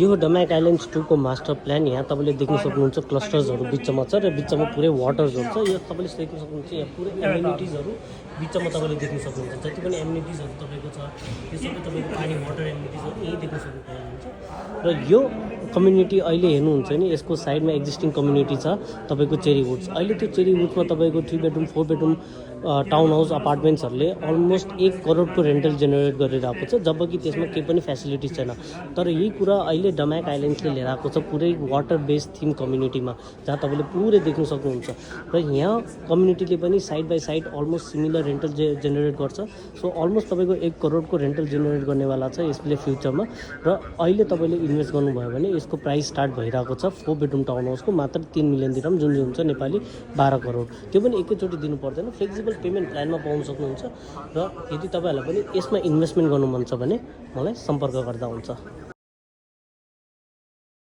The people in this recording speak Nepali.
यो डमाक आइल्यान्ड्स 2 को मास्टर प्लान यहाँ तपाईँले देख्न सक्नुहुन्छ क्लस्टर्सहरू बिचमा छ र बिचमा पुरै वाटर्सहरू छ। यो तपाईँले देख्न सक्नुहुन्छ यहाँ पुरै एम्युनिटिजहरू बिचमा तपाईँले देख्न सक्नुहुन्छ। जति पनि एम्युनिटिजहरू तपाईँको छ यो सबै तपाईँको पानी वाटर एम्युनिटिजहरू यही देख्न सक्नुहुन्छ। र यो कम्युनिटी अहिले हेर्नुहुन्छ नि यसको साइडमा एक्जिस्टिङ कम्युनिटी छ तपाईँको चेरी वुड्स। अहिले त्यो चेरी वुड्समा तपाईँको 3 बेडरुम 4 बेडरुम टाउन हाउस अपार्टमेन्ट्सहरूले अलमोस्ट 1 करोडको रेन्टल जेनेरेट गरिरहेको छ, जबकि त्यसमा केही पनि फेसिलिटिज छैन। तर यही कुरा अहिले डमाक आइल्यान्ड्सले लिएर आएको छ पुरै वाटर बेस्ड थिम कम्युनिटीमा, जहाँ तपाईँले पुरै देख्न सक्नुहुन्छ। र यहाँ कम्युनिटीले पनि side by side almost similar rental generate गर्छ। सो अलमोस्ट तपाईँको 1 करोडको रेन्टल जेनेरेट गर्नेवाला छ यसले फ्युचरमा। र अहिले तपाईँले इन्भेस्ट गर्नुभयो भने यसको प्राइस स्टार्ट भइरहेको छ 4 बेडरुम टाउन हाउसको मात्र 3 मिलियन दिरहम, जुन हुन्छ नेपाली 12 करोड। त्यो पनि एकैचोटि दिनु पर्दैन, फ्लेक्सिबल पेमेन्ट प्लानमा पाउन सक्नुहुन्छ। र यदि तपाईँहरूलाई पनि यसमा इन्भेस्टमेन्ट गर्नु मन छ भने मलाई सम्पर्क गर्दा हुन्छ।